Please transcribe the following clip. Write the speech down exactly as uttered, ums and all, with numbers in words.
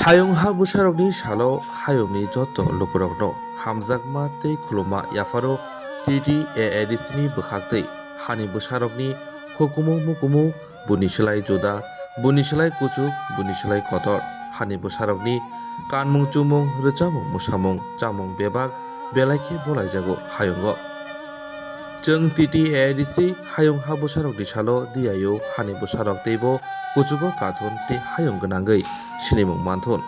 Hayung ha bwsarokni salo hayungni joto lukurokno hamjakma tei khulumma yapharo T T A A D C ni bwkhaktwi hani bwsarokni hukumu mukumu buni slai juda, buni slai kuchuk, buni slai kotor. Hani bwsarokni kanmung chumung, rwchapmung mwsamung, chamung bebak belai khe bolaijago hayungo. Chwng T T A A D C hayung ha bwsarokni salo diyaio hani bwsarok teibo kuchugo kathun tei hayung gwnangwi sinimung manthun.